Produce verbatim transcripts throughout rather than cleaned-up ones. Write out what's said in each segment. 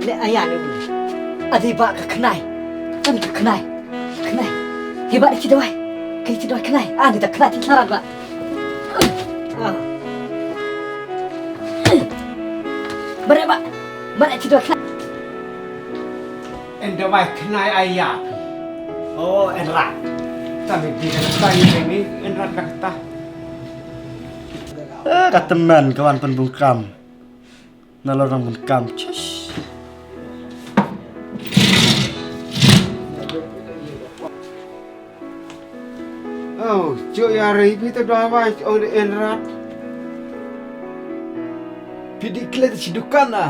Le aya ne bu. Adi ba ka khnai. Kan ka khnai. Khnai. Hi ba da chi dawai. Kan chi dawai khnai. Ah, ni da khnai ti sarat ba. Ah. Bare ba. Bare chi dawai khnai. En dawai khnai aya. Oh, en rat. Tami di ka ta ni ni en rat ka ta. Eh, ka tymmen ka wan pynbun kam. Nalor nang bun kam. Shush. Oh, cuk, ïa ri phi to da bai ong de en rat. Phi di kle ta chi dukan na.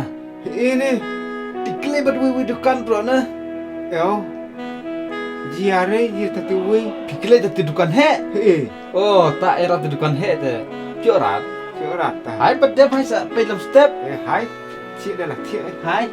Ini. Di kle bat wi wi dukan pro na. Yo. Ji ïa ri ji ta tu wi. Phi kle ta tu dukan he. He. Oh, ta era tu dukan he te. Cuk rat. Cuk rat ta. Hai bat de hai sa pe lam step. Eh, hai. Chi da la chi. Hai.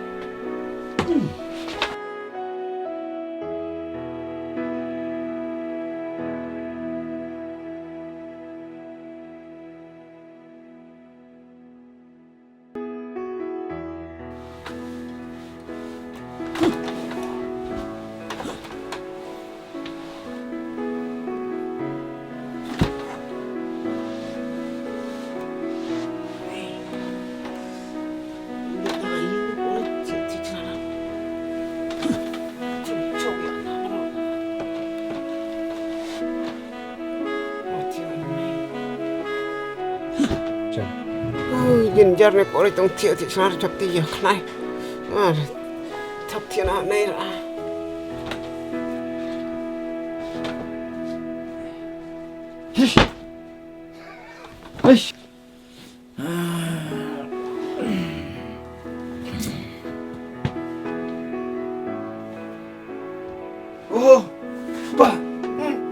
Ui, jin jar ne kore tong tiak tiak snar chap ti ya khnai. Ah, chap ti na nei ra. Hish. Hish. Oh, pa.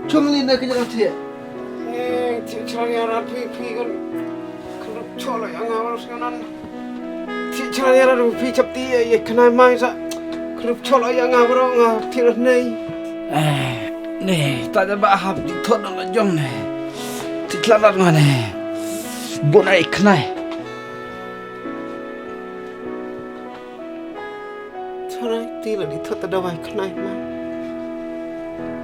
Chung li na kanya thiah. Eh, thiah chlan ïa rat phi phi kan. Kan rup cholo ïa nga baroh sngewnan. Thiah chlan ïa rat phi chap ti ïa khnai mai sa. Kan rup cholo ïa nga baroh nga thiah nei. Eh, ne, ta da ba hap di thot na jong ne. Thiah chlan rat nga ne. Bon ai khnai. Chlan ti la di thot ta da bai khnai mai.